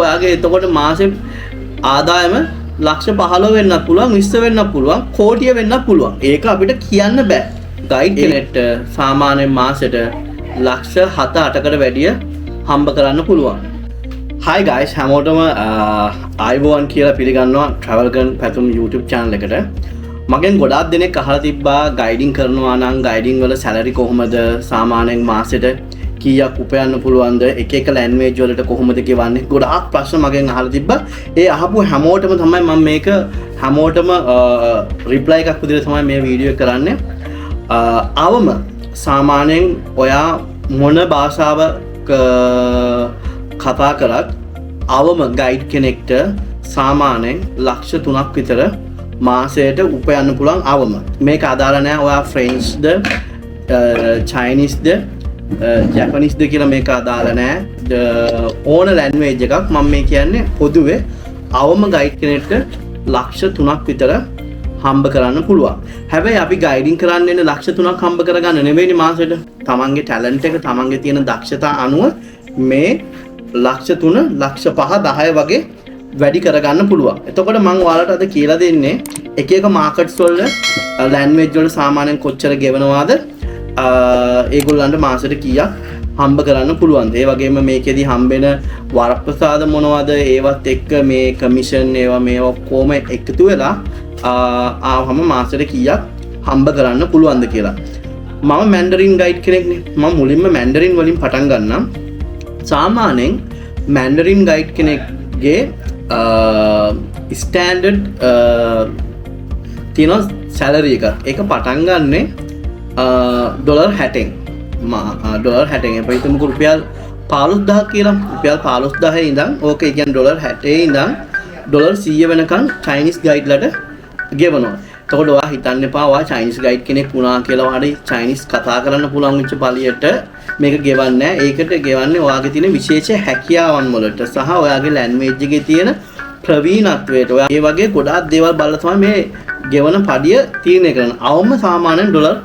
ඔයාගේ එතකොට මාසෙ ආදායම ලක්ෂ 15 වෙන්නත් පුළුවන්, 20 වෙන්නත් පුළුවන්, කෝටිය වෙන්නත් පුළුවන්. ඒක අපිට කියන්න බෑ. ගයිඩ් කෙනෙක්ට සාමාන්‍යයෙන් මාසෙට ලක්ෂ 7 8කට වැඩිය හම්බ කරන්න පුළුවන්. Hi guys, හැමෝටම ආයුබෝවන් කියලා පිළිගන්නවා Travel Gun පැතුම් YouTube channel එකට. මගෙන් ගොඩාක් දෙනෙක් අහලා තිබ්බා ගයිඩින් කරනවා නම් ගයිඩින් වල සැලරි කොහොමද, සාමාන්‍යයෙන් මාසෙට කීයක් උපයන්න පුළුවන්ද, එක එක ලැන්ග්වේජ් වලට කොහොමද ගෙවන්නේ, ගොඩාක් ප්‍රශ්න මගෙන් අහලා තිබ්බා. ඒ අහපු හැමෝටම තමයි මම මේක හැමෝටම රිප්ලයි එකක් විදිහට තමයි මේ වීඩියෝ එක කරන්නේ. අවම සාමාන්‍යයෙන් ඔයා මොන භාෂාව කතා කරත් අවම ගයිඩ් කෙනෙක්ට සාමාන්‍යයෙන් ලක්ෂ 3ක් විතර මාසයට උපයන්න පුළුවන් අවම. මේක අදාළ නෑ ඔයා ෆ්‍රෙන්ච්ද, චයිනිස්ද, ජැපනිස්ද කියලා මේක අදාළ නෑ. ඕන ලැන්ග්වේජ් එකක්. මම මේ කියන්නේ පොදුවේ අවම ගයිඩ් කෙනෙක්ට ලක්ෂ 3ක් විතර හම්බ කරන්න පුළුවන්. හැබැයි අපි ගයිඩින් කරන්න එන්නේ ලක්ෂ 3ක් හම්බ කරගන්න නෙවෙයිනේ මාසෙට. තමන්ගේ ටැලන්ට් එක, තමන්ගේ තියෙන දක්ෂතා අනුව මේ ලක්ෂ 3, ලක්ෂ 5, 10 වගේ වැඩි කරගන්න පුළුවන්. එතකොට මං ඔයාලට අද කියලා දෙන්නේ එක එක මාකට්ස් වල ලැන්ග්වේජ් වල සාමාන්‍යයෙන් කොච්චර ගෙවනවාද, ඒගොල්ලන්ට මාසෙට කීයක් හම්බ කරන්න පුළුවන්ද? ඒ වගේම මේකෙදි හම්බෙන වරප්‍රසාද මොනවද? ඒවත් එක්ක මේ කමිෂන් ඒවා මේවා ඔක්කොම එකතු වෙලා ආවම මාසෙට කීයක් හම්බ කරන්න පුළුවන්ද කියලා. මම මැන්ඩරින් ගයිඩ් කෙනෙක්නේ. මම මුලින්ම මැන්ඩරින් වලින් පටන් ගන්නම්. සාමාන්‍යයෙන් මැන්ඩරින් ගයිඩ් කෙනෙක්ගේ ස්ටෑන්ඩඩ් තියෙන සැලරි එකක්. ඒක පටන් ගන්නෙ ඩොලර් 60න්. ඩොලර් 60න්. අපි හිතමුකෝ රුපියල් 15,000 කියලා. රුපියල් 15,000 ඉඳන්, ඕක ඒ කියන්නේ ඩොලර් 60 ඉඳන් ඩොලර් 100 වෙනකන් චයිනිස් ගයිඩ්ලට ගෙවනවා. එතකොට ඔයා හිතන්න එපා ඔයා චයිනිස් ගයිඩ් කෙනෙක් වුණා කියලා ඔයාට චයිනිස් කතා කරන්න පුළුවන් වෙච්ච පළියට මේක ගෙවන්නේ නැහැ. ඒකට ගෙවන්නේ ඔයාගේ තියෙන විශේෂ හැකියාවන් වලට සහ ඔයාගේ ලැන්ග්වේජ් එකේ තියෙන ප්‍රවීණත්වයට. ඔයා ඒ වගේ ගොඩාක් දේවල් බලලා තමයි මේ ගෙවන පඩිය තීරණය කරන්නේ. අවම සාමාන්‍යයෙන් ඩොලර්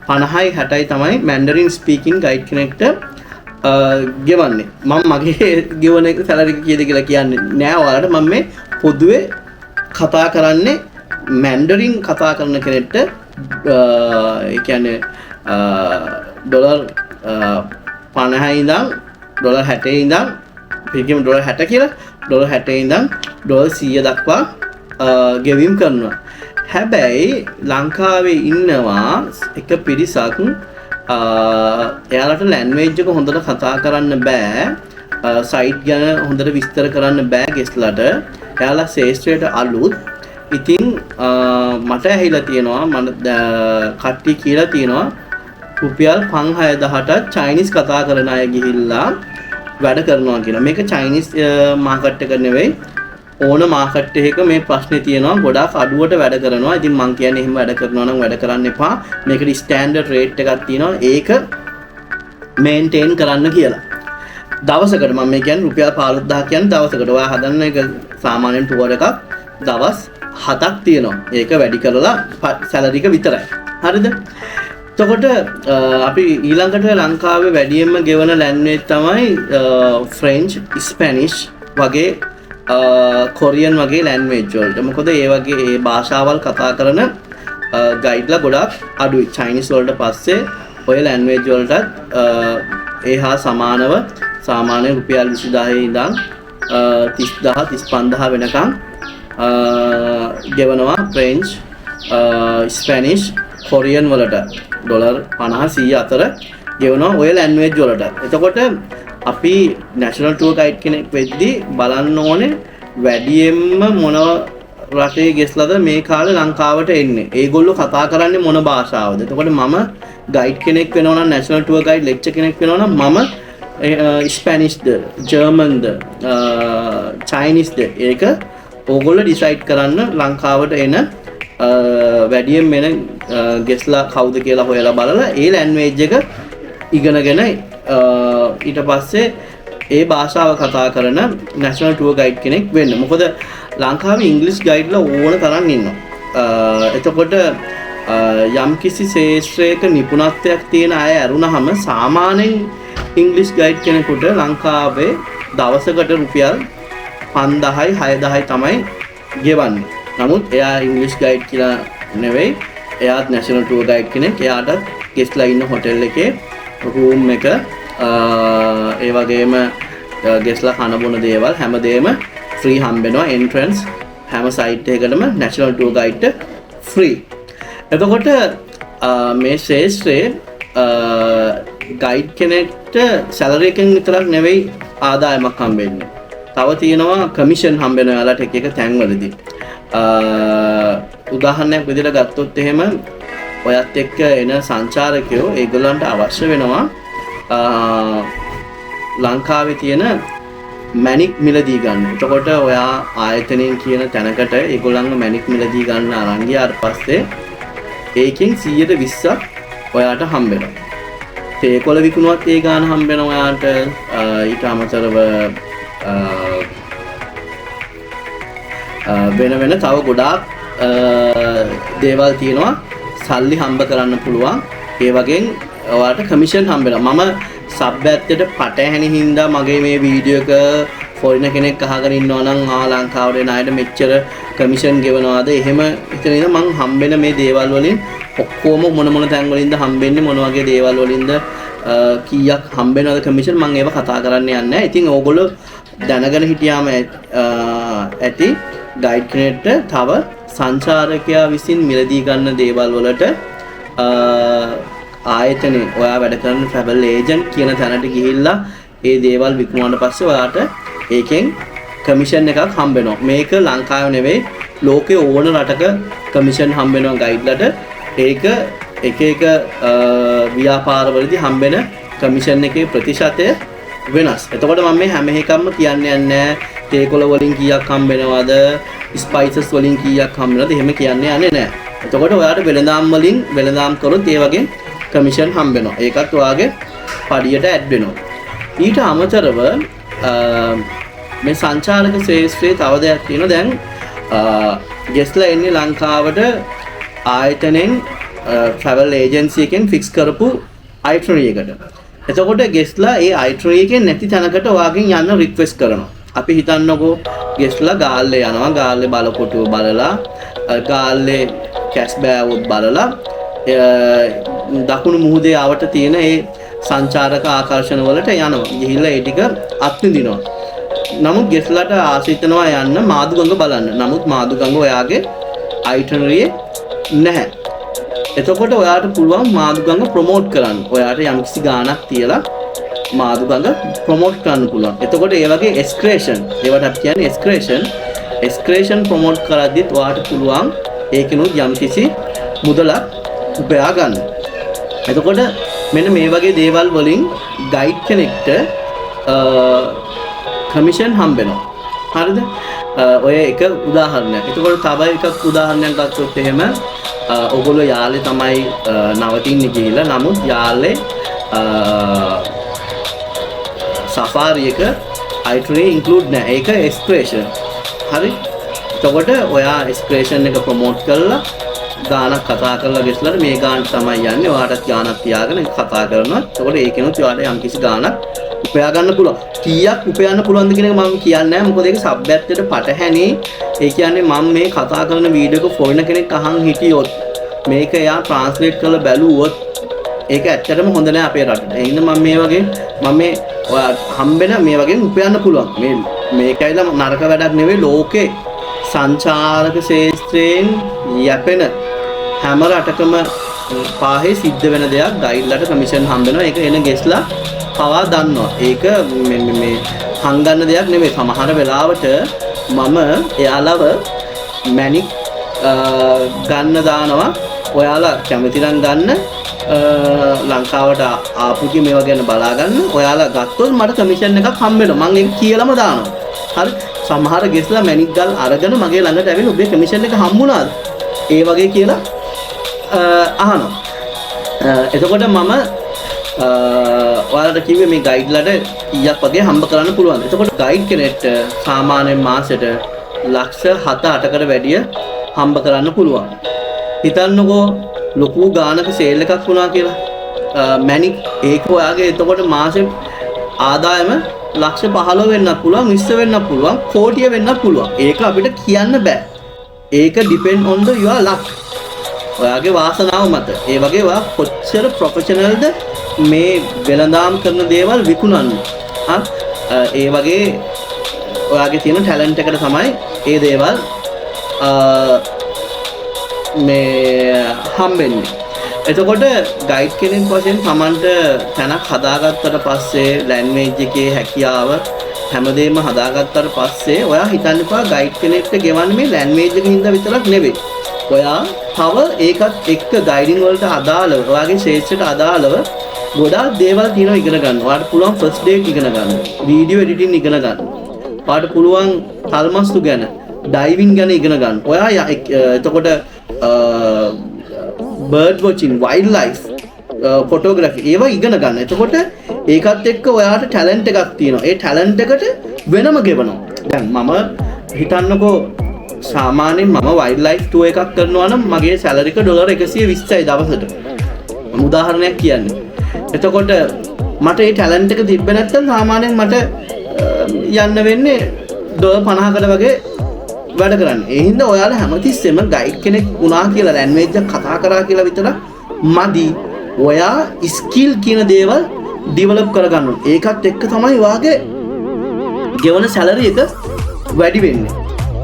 50යි 60යි තමයි මැන්ඩරින් ස්පීකින් ගයිඩ් කෙනෙක්ට ගෙවන්නේ. මම මගේ ගෙවන එක සැලරි එක කීයද කියලා කියන්නේ නෑ ඔයාලට. මම මේ පොදුවේ කතා කරන්නේ මැන්ඩරින් කතා කරන කෙනෙක්ට, ඒ කියන්නේ ඩොලර් 50 ඉඳන් ඩොලර් 60 ඉඳන්, අපි කියමු ඩොලර් 60 කියලා, ඩොලර් 60 ඉඳන් ඩොලර් 100 දක්වා ගෙවීම් කරනවා. හැබැයි ලංකාවේ ඉන්නවා එක පිරිසක්, එයාලට ලැන්ග්වේජ් එක හොඳට කතා කරන්න බෑ, සයිට් ගැන හොඳට විස්තර කරන්න බෑ ගෙස්ලට. එයාලා ක්ෂේත්‍රයට අලුත්. ඉතින් මට ඇහිලා තියෙනවා, මට කට්ටිය කියලා තියෙනවා රුපියල් 5-6000ට චයිනිස් කතා කරන අය ගිහිල්ලා වැඩ කරනවා කියලා. මේක චයිනිස් මාකට් එක නෙවෙයි, ඕන මාකට් එකක මේ ප්‍රශ්නේ තියෙනවා. ගොඩාක් අඩුවට වැඩ කරනවා. ඉතින් මං කියන්නේ එහෙම වැඩ කරනවා නම් වැඩ කරන්න එපා. මේකට ස්ටෑන්ඩඩ් රේට් එකක් තියෙනවා. ඒක මේන්ටේන් කරන්න කියලා. දවසකට මම මේ කියන්නේ රුපියල් 15,000 කියන්නේ දවසකට. ඔයා හදන්න එක සාමාන්‍යයෙන් ටුවර් එකක් දවස් 7ක් තියෙනවා. ඒක වැඩි කරලා සැලරි එක විතරයි. හරිද? එතකොට අපි ඊළඟට ලංකාවේ වැඩියෙන්ම ගෙවන ලැන්ග්වේජ් තමයි ෆ්‍රෙන්ච්, ස්පැනිෂ් වගේ, කොරියන් වගේ ලැන්ග්වේජ් වලට. මොකද ඒ වගේ ඒ භාෂාවල් කතා කරන ගයිඩ්ලා ගොඩාක් අඩුයි. චයිනිස් වලට පස්සේ ඔය ලැන්ග්වේජ් වලටත් ඒ හා සමානව සාමාන්‍ය රුපියල් 20,000 ඉඳන් 30,000 35,000 වෙනකන් ගෙවනවා ෆ්‍රෙන්ච්, ස්පැනිෂ්, කොරියන් වලට ඩොලර් 50 100 අතර ගෙවනවා ඔය ලැන්ග්වේජ් වලට. එතකොට අපි නැෂනල් ටුවර් ගයිඩ් කෙනෙක් වෙද්දී බලන්න ඕනේ වැඩියෙන්ම මොන රටේ ගෙස්ලද මේ කාලේ ලංකාවට එන්නේ. ඒගොල්ලෝ කතා කරන්නේ මොන භාෂාවද? එතකොට මම ගයිඩ් කෙනෙක් වෙනවා නම්, නැෂනල් ටුවර් ගයිඩ් ලෙක්චර් කෙනෙක් වෙනවා නම්, මම ස්පැනිෂ්ද, ජර්මන්ද, චයිනිස්ද, ඒක ඕගොල්ලෝ ඩිසයිඩ් කරන්න ලංකාවට එන වැඩියෙන් එන ගෙස්ලා කවුද කියලා හොයලා බලලා ඒ ලැන්ග්වේජ් එක ඉගෙනගෙන ඊට පස්සේ ඒ භාෂාව කතා කරන නැෂනල් ටුවර් ගයිඩ් කෙනෙක් වෙන්න. මොකද ලංකාවේ ඉංග්‍රීසි ගයිඩ්ලා ඕන තරම් ඉන්නවා. එතකොට යම්කිසි ක්ෂේත්‍රයක නිපුණත්වයක් තියෙන අය ඇරුණහම සාමාන්‍යයෙන් ඉංග්‍රීසි ගයිඩ් කෙනෙකුට ලංකාවේ දවසකට රුපියල් 5000යි 6000යි තමයි ගෙවන්නේ. නමුත් එයා ඉංග්‍රීසි ගයිඩ් කියලා නෙවෙයි, එයාත් නැෂනල් ටුවර් ගයිඩ් කෙනෙක්. එයාටත් ගෙස්ට්ලා ඉන්න හොටෙල් එකේ රූම් එක, ඒ වගේම ගෙස්ට්ලා කන බොන දේවල් හැමදේම ෆ්‍රී හම්බෙනවා. එන්ට්‍රන්ස් හැම සයිට් එකකටම නැෂනල් ටුවර් ගයිඩ්ට ෆ්‍රී. එතකොට මේ ක්ෂේත්‍රයේ ගයිඩ් කෙනෙක්ට සැලරි එකෙන් විතරක් නෙවෙයි ආදායමක් හම්බෙන්නේ. තව තියෙනවා කමිෂන් හම්බෙන ඔයාලට එක එක තැන්වලදී. උදාහරණයක් විදිහට ගත්තොත් එහෙම ඔයත් එක්ක එන සංචාරකයෝ ඒගොල්ලන්ට අවශ්‍ය වෙනවා ලංකාවේ තියෙන මැණික් මිලදී ගන්න. එතකොට ඔයා ආයතනයෙන් කියන තැනකට ඒගොල්ලන්ව මැණික් මිලදී ගන්න අරන් ගියාට පස්සේ ඒකෙන් 120ක් ඔයාට හම්බ වෙනවා. තේකොළ විකුණුවත් ඒ ගාන හම්බ වෙනවා ඔයාට. ඊට අමතරව වෙන වෙන තව ගොඩාක් දේවල් තියෙනවා, සල්ලි හම්බ කරන්න පුළුවන්. ඒ වගේම ඔයාට කමිෂන් හම්බ වෙනවා. මම සබ්බැත්තට පටහැනි හින්දා මගේ මේ වීඩියෝ එක ෆොරිනර් කෙනෙක් අහගෙන ඉන්නවා නම් ආ ලංකාවට එන අයට මෙච්චර කමිෂන් ගෙවනවාද එහෙම හිතන ඉඳන් මං හම්බෙන මේ දේවල් වලින් ඔක්කොම මොන මොන තැන් වලින්ද හම්බෙන්නේ, මොන වගේ දේවල් වලින්ද, කීයක් හම්බෙනවද කමිෂන්, මං ඒව කතා කරන්න යන්නේ නැහැ. ඉතින් ඕගොල්ලෝ දැනගෙන හිටියාම ඇති ගයිඩ් කෙනෙක්ට තව සංචාරකයා විසින් මිලදී ගන්න දේවල් වලට ආයතනයේ ඔයා වැඩ කරන ට්‍රැවල් ඒජන්ට් කියන තැනට ගිහිල්ලා ඒ දේවල් විකුණුවාට පස්සේ ඔයාට ඒකෙන් කමිෂන් එකක් හම්බ වෙනවා. මේක ලංකාවේ නෙවෙයි, ලෝකේ ඕන රටක කමිෂන් හම්බ වෙනවා ගයිඩ්ලට. ඒක එක එක ව්‍යාපාරවලදී හම්බෙන කමිෂන් එකේ ප්‍රතිශතය වෙනස්. එතකොට මම මේ හැම එකක්ම කියන්න යන්නේ නෑ. තේකොළ වලින් කීයක් හම්බ වෙනවද, ස්පයිසස් වලින් කීයක් හම්බ වෙනවද එහෙම කියන්න යන්නේ නෑ. එතකොට ඔයාට වෙළඳාම් වලින් වෙළඳාම් කරොත් ඒ වගේ කමිෂන් හම්බ වෙනවා. ඒකත් ඔයාගේ පඩියට ඇඩ් වෙනවා. ඊට අමතරව මේ සංචාරක ක්ෂේත්‍රයේ තව දෙයක් තියෙනවා. දැන් ගෙස්ට්ලා එන්නේ ලංකාවට ආයතනයෙන් ට්‍රැවල් ඒජන්සි එකෙන් ෆික්ස් කරපු අයිටනරි එකට. එතකොට ගෙස්ට්ලා ඒ අයිටනරි එකෙන් නැති තැනකට ඔයාගෙන් යන්න රික්වෙස්ට් කරනවා. අපි හිතන්නකෝ ගෙස්ට්ලා ගාල්ලේ යනවා. ගාල්ලේ බලකොටුව බලලා, ගාල්ලේ කැස්බෑවොත් බලලා, දකුණු මුහුදේ අවට තියෙන ඒ සංචාරක ආකර්ෂණ වලට යනවා. ගිහිල්ලා ඒ ටික අත්විඳිනවා. නමුත් ගෙස්ට්ලාට ආස හිතෙනවා යන්න මාදුගඟ බලන්න. නමුත් මාදුගඟ ඔයාගේ අයිටනරියේ නැහැ. එතකොට ඔයාට පුළුවන් මාදුගඟ ප්‍රොමෝට් කරන්න. ඔයාට යම්කිසි ගාණක් තියලා මාදුගඟ ප්‍රොමෝට් කරන්න පුළුවන්. එතකොට ඒ වගේ එක්ස්කර්ෂන්, ඒවට අපි කියන්නේ එක්ස්කර්ෂන්. එක්ස්කර්ෂන් ප්‍රොමෝට් කරද්දිත් ඔයාට පුළුවන් ඒකිනුත් යම්කිසි මුදලක් උපයා ගන්න. එතකොට මෙන්න මේ වගේ දේවල් වලින් ගයිඩ් කෙනෙක්ට කමිෂන් හම්බෙනවා. හරිද? ඔය එක උදාහරණයක්. එතකොට තව එකක් උදාහරණයක් ගත්තොත් එහෙම ඔයගොල්ලෝ යාලේ තමයි නවතින්නේ ගිහිල්ලා. නමුත් යාලේ සෆාරි එක අයිටනරි ඉන්ක්ලූඩ් නෑ. ඒක එක්ස්කර්ෂන්. හරි? එතකොට ඔයා එක්ස්කර්ෂන් එක ප්‍රොමෝට් කරලා ගානක් කතා කරලා ගෙස්ට්ලාට මේ ගානට තමයි යන්නේ. ඔයාටත් ගානක් තියාගෙන ඒක කතා කරනවා. එතකොට ඒකෙනුත් ඔයාට යම්කිසි ගානක් උපයා ගන්න පුළුවන්. කීයක් උපයන්න පුළුවන්ද කියන එක මම කියන්නේ නැහැ. මොකද ඒක සබ්බැත්තට පටහැනි. ඒ කියන්නේ මම මේ කතා කරන වීඩියෝ එක ෆොරිනර් කෙනෙක් අහන් හිටියොත් මේක එයා ට්‍රාන්ස්ලේට් කරලා බැලුවොත් ඒක ඇත්තටම හොඳ නෑ අපේ රටට. ඒ හින්දා මම මේ වගේ මම මේ ඔයා හම්බෙන මේ වගේ උපයන්න පුළුවන්. මේ මේක ඇවිල්ලා නරක වැඩක් නෙවෙයි, ලෝකේ සංචාරක ක්ෂේත්‍රයෙන් යැපෙන හැම රටකම පාහේ සිද්ධ වෙන දෙයක්. ගයිඩ්ලට කමිෂන් හම්බ වෙනවා. ඒක එන ගෙස්ට්ලා පවා දන්නවා. ඒක මේ මේ හංගන්න දෙයක් නෙවෙයි. සමහර වෙලාවට මම එයාලව මැණික් ගන්න දානවා. ඔයාලා කැමති නම් ගන්න, ලංකාවට ආපු කි මේවා ගැන බලා ගන්න. ඔයාලා ගත්තොත් මට කමිෂන් එකක් හම්බ වෙනවා. මං ඒක කියලාම දානවා. හරි. සමහර ගෙස්ට්ලා මැණික් ගල් අරගෙන මගේ ළඟට ඇවිල්ලා ඔබේ කමිෂන් එක හම්බුණාද? ඒ වගේ කියලා අහනවා. එතකොට මම ඔයාලට කිව්වේ මේ ගයිඩ්ලට කීයක් වගේ හම්බ කරන්න පුළුවන්ද? එතකොට ගයිඩ් කෙනෙක්ට සාමාන්‍යයෙන් මාසෙට ලක්ෂ 7-8කට වැඩිය හම්බ කරන්න පුළුවන්. හිතන්නකෝ ලොකු ගානක සේල් එකක් වුණා කියලා. මැණික් ඒක ඔයාගේ එතකොට මාසෙ ආදායම ලක්ෂ 15 වෙන්නත් පුළුවන්, 20 වෙන්නත් පුළුවන්, කෝටිය වෙන්නත් පුළුවන්. ඒක අපිට කියන්න බෑ. ඒක depend on the your luck. ඔයාගේ වාසනාව මත. ඒ වගේ ඔයා කොච්චර ප්‍රොෆෙෂනල්ද මේ වෙළඳාම් කරන දේවල් විකුණන්න. හා ඒ වගේ ඔයාගේ තියෙන ටැලන්ට් එකට තමයි ඒ දේවල් මේ හම්බෙන්නේ. එතකොට ගයිඩ් කෙනෙක් වශයෙන් තමන්ට තැනක් හදාගත්තට පස්සේ, ලැන්ග්වේජ් එකේ හැකියාව හැමදේම හදාගත්තට පස්සේ, ඔයා හිතන්න එපා ගයිඩ් කෙනෙක්ට ගෙවන්නේ මේ ලැන්ග්වේජ් එක හින්දා විතරක් නෙවෙයි. ඔයා තව ඒකත් එක්ක ගයිඩින් වලට අදාළව, ඔයාගේ ක්ෂේත්‍රයට අදාළව ගොඩාක් දේවල් තියෙනවා ඉගෙන ගන්න. ඔයාට පුළුවන් ෆස්ට් එයිඩ් ඉගෙන ගන්න. වීඩියෝ එඩිටින් ඉගෙන ගන්න. ඔයාට පුළුවන් තල්මස්තු ගැන, ඩයිවිං ගැන ඉගෙන ගන්න. ඔයා එතකොට බර්ඩ් වොචින්, වයිල්ඩ් ලයිෆ් ෆොටෝග්‍රැෆි ඒවා ඉගෙන ගන්න. එතකොට ඒකත් එක්ක ඔයාට ටැලන්ට් එකක් තියෙනවා. ඒ ටැලන්ට් එකට වෙනම ගෙවනවා. දැන් මම හිතන්නකෝ, සාමාන්‍යයෙන් මම වයිල්ඩ් ලයිෆ් ටුවර් එකක් කරනවා නම් මගේ සැලරි එක ඩොලර් 120යි දවසට. මම උදාහරණයක් කියන්නේ. එතකොට මට ඒ ටැලන්ට් එක තිබ්බ නැත්නම් සාමාන්‍යයෙන් මට යන්න වෙන්නේ ඩොලර් 50කට වගේ වැඩ කරන්න. ඒ හින්දා ඔයාලා හැමතිස්සෙම ගයිඩ් කෙනෙක් වුණා කියලා, ලැන්ග්වේජ් එක කතා කරා කියලා විතරක් මදි. ඔයා ස්කිල් කියන දේවල් ඩිවෙලොප් කරගන්න ඕනේ. ඒකත් එක්ක තමයි ඔයාගේ ගෙවන සැලරි එක වැඩි වෙන්නේ.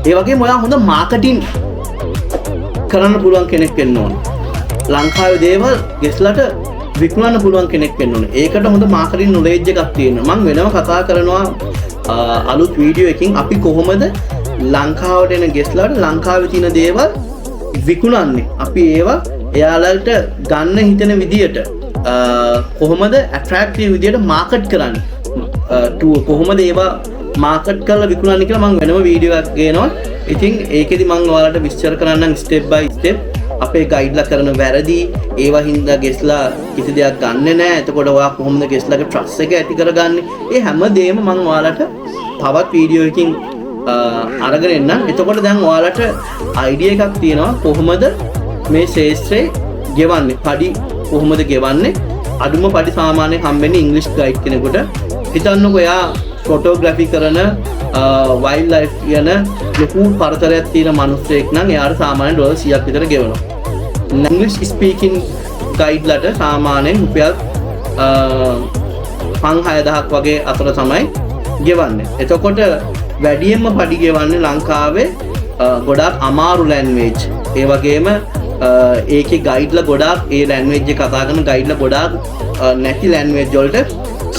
ඒ වගේම ඔයා හොඳ මාකටිං කරන්න පුළුවන් කෙනෙක් වෙන්න ඕනේ. ලංකාවේ දේවල් ගෙස්ලට විකුණන්න පුළුවන් කෙනෙක් වෙන්න ඕනේ. ඒකට හොඳ මාකටිං නොලෙජ් එකක් තියෙනවා. මං වෙනම කතා කරනවා අලුත් වීඩියෝ එකකින් අපි කොහොමද ලංකාවට එන ගෙස්ලාට ලංකාවේ තියෙන දේවල් විකුණන්නේ. අපි ඒවා එයාලට ගන්න හිතෙන විදියට කොහොමද ඇට්‍රැක්ටිව් විදියට මාකට් කරන්නේ? කොහොමද ඒවා මාකට් කරලා විකුණන්නේ කියලා මං වෙනම වීඩියෝ එකක් ගේනවා. ඉතින් ඒකෙදි මං ඔයාලට විස්තර කරන්නම් ස්ටෙප් බයි ස්ටෙප් අපේ ගයිඩ්ලා කරන වැරදි, ඒවා හින්දා ගෙස්ලා කිසි දෙයක් ගන්නෙ නෑ. එතකොට ඔයා කොහොමද ගෙස්ලාගේ ට්‍රස්ට් එක ඇති කරගන්නේ? ඒ හැම දෙයක්ම මං ඔයාලට තවත් වීඩියෝ එකකින් අරගෙන එන්නම්. එතකොට දැන් ඔයාලට අයිඩියා එකක් තියෙනවා කොහොමද මේ ක්ෂේත්‍රේ ගෙවන්නේ, පඩි කොහොමද ගෙවන්නේ. අඩුම පඩි සාමාන්‍යයෙන් හම්බෙන්නේ ඉංග්‍රීසි ගයිඩ් කෙනෙකුට. හිතන්නකෝ එයා ෆොටෝග්‍රැෆි කරන, වයිල්ඩ් ලයිෆ් කියන ලොකු පරතරයක් තියෙන මිනිස්සෙක් නම් එයාට සාමාන්‍යයෙන් ඩොලර් 100ක් විතර ගෙවනවා. ඉංග්‍රීසි ස්පීකින් ගයිඩ්ලට සාමාන්‍යයෙන් රුපියල් 5-6 දහක් වගේ අතර තමයි ගෙවන්නේ. එතකොට වැඩියෙන්ම පඩි ගෙවන්නේ ලංකාවේ ගොඩාක් අමාරු ලැන්ග්වේජ්. ඒ වගේම ඒකේ ගයිඩ්ලා ගොඩාක්, ඒ ලැන්ග්වේජ් එක කතා කරන ගයිඩ්ලා ගොඩාක් නැති ලැන්ග්වේජ් වලට,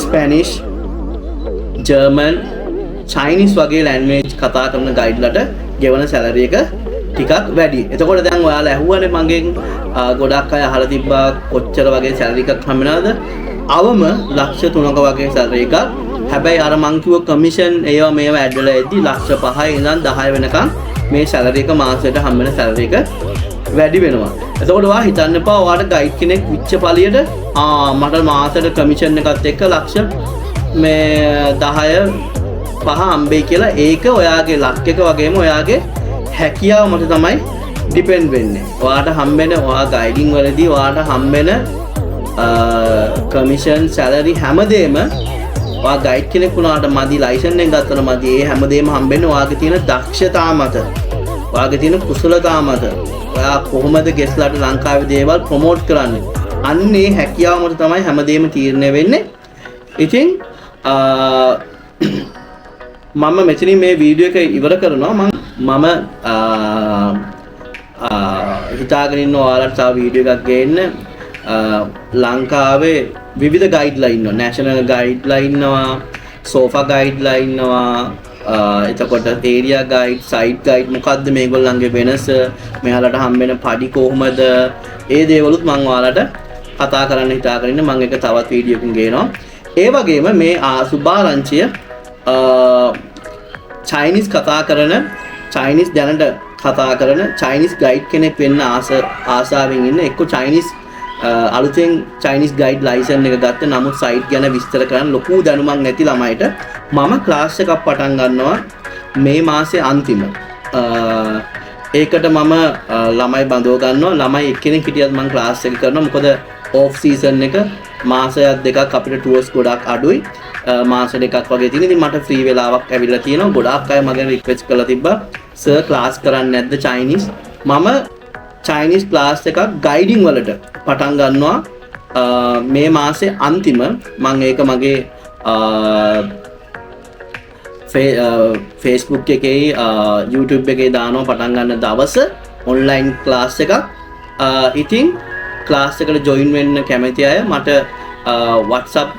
ස්පැනිෂ්, ජර්මන්, චයිනිස් වගේ ලැන්ග්වේජ් කතා කරන ගයිඩ්ලට ගෙවන සැලරි එක ටිකක් වැඩි. එතකොට දැන් ඔයාලා ඇහුවනේ මගෙන්, ගොඩක් අය අහලා තිබ්බා කොච්චර වගේ සැලරි එකක් හම්බ වෙනවද? අවම ලක්ෂ 3ක වගේ සැලරි එකක්. හැබැයි අර මං කිව්ව කමිෂන් ඒවා මේවා ඇඩ් වෙලා එද්දි ලක්ෂ 5 ඉඳන් 10 වෙනකන් මේ සැලරි එක, මාසෙට හම්බ වෙන සැලරි එක වැඩි වෙනවා. එතකොට ඔයා හිතන්න එපා ඔයාට ගයිඩ් කෙනෙක් විච්ච පළියට මට මාසෙට කමිෂන් එකත් එක්ක ලක්ෂ මේ 10 පහ හම්බෙයි කියලා. ඒක ඔයාගේ ලක් එක වගේම ඔයාගේ හැකියාව මත තමයි ඩිපෙන්ඩ් වෙන්නේ. ඔයාට හම්බෙන, ඔයා ගයිඩින් වලදී ඔයාට හම්බෙන කමිෂන්, සැලරි හැමදේම, ඔයා ගයිඩ් කෙනෙක් වුණාට මදි, ලයිසන් එක ගත්තම මදි. ඒ හැමදේම හම්බෙන්නේ ඔයාගේ තියෙන දක්ෂතා මත. ඔයාගේ තියෙන කුසලතා මත. ඔයා කොහොමද ගෙස්ලාට ලංකාවේ දේවල් ප්‍රොමෝට් කරන්නේ? අන්න ඒ හැකියාව මත තමයි හැමදේම තීරණය වෙන්නේ. ඉතින් මම මෙතනින් මේ වීඩියෝ එක ඉවර කරනවා. මම මම ආ, ආ, හිතාගෙන ඉන්න ඔයාලට තව වීඩියෝ එකක් ගේන්න. ලංකාවේ විවිධ ගයිඩ්ලා ඉන්නවා. නැෂනල් ගයිඩ්ලා ඉන්නවා, සෝෆා ගයිඩ්ලා ඉන්නවා, එතකොට ඒරියා ගයිඩ්, සයිට් ගයිඩ්, මොකද්ද මේගොල්ලන්ගේ වෙනස, මෙයාලට හම්බෙන පඩි කොහොමද, ඒ දේවලුත් මං ඔයාලට කතා කරන්න හිතාගෙන ඉන්න. මං ඒක තවත් වීඩියෝ එකකින් ගේනවා. ඒ වගේම මේ සුභාරංචිය චයිනිස් කතා කරන, චයිනිස් දැනට කතා කරන, චයිනිස් ගයිඩ් කෙනෙක් වෙන්න ආසාවෙන් ඉන්න, එක්ක චයිනිස් අලුතෙන් චයිනිස් ගයිඩ් ලයිසන් එක ගත්ත නමුත් සයිට් ගැන විස්තර කරන්න ලොකු දැනුමක් නැති ළමයිට මම ක්ලාස් එකක් පටන් ගන්නවා මේ මාසේ අන්තිම. ඒකට මම ළමයි බඳව ගන්නවා. ළමයි එක්කෙනෙක් හිටියත් මම ක්ලාස් එක කරනවා. මොකද ඕෆ් සීසන් එක මාසයක් දෙකක් අපිට ටුවර්ස් ගොඩක් අඩුයි. මාස 2ක් වගේ තියෙන. ඉතින් මට ෆ්‍රී වෙලාවක් ඇවිල්ලා තියෙනවා. ගොඩාක් අය මගෙන් රික්වෙස්ට් කරලා තිබ්බා, සර් ක්ලාස් කරන්නේ නැද්ද චයිනීස්? මම චයිනීස් ක්ලාස් එකක් ගයිඩින් වලට පටන් ගන්නවා මේ මාසේ අන්තිම. මං ඒක මගේ ෆේස්බුක් එකේ, YouTube එකේ දානවා පටන් ගන්න දවස, ඔන්ලයින් ක්ලාස් එකක්. ඉතින් ක්ලාස් එකට ජොයින් වෙන්න කැමති අය මට WhatsApp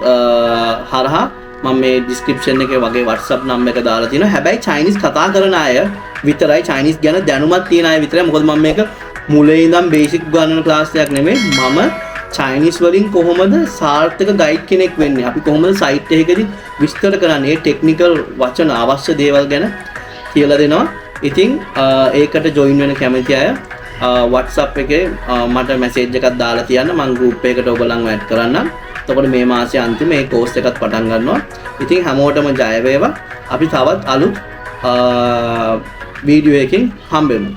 හරහා, මම මේ ඩිස්ක්‍රිප්ෂන් එකේ වගේ WhatsApp number එක දාලා තියෙනවා. හැබැයි චයිනීස් කතා කරන අය විතරයි, චයිනීස් ගැන දැනුමක් තියෙන අය විතරයි. මොකද මම මේක මුලින් ඉඳන් බේසික් ගන්න ක්ලාස් එකක් නෙමෙයි. මම චයිනීස් වලින් කොහොමද සාර්ථක ගයිඩ් කෙනෙක් වෙන්නේ? අපි කොහොමද සයිට් එකකදී විස්තර කරන්නේ? ඒ ටෙක්නිකල් වචන, අවශ්‍ය දේවල් ගැන කියලා දෙනවා. ඉතින් ඒකට ජොයින් වෙන කැමති අය WhatsApp එකේ මට මැසේජ් එකක් දාලා තියන්න. මං ගෲප් එකකට ඔයගොල්ලන්ව ඇඩ් කරන්නම්. එතකොට මේ මාසේ අන්තිම මේ කෝස් එකත් පටන් ගන්නවා. ඉතින් හැමෝටම ජය වේවා. අපි තවත් අලුත් වීඩියෝ එකකින් හම්බෙමු.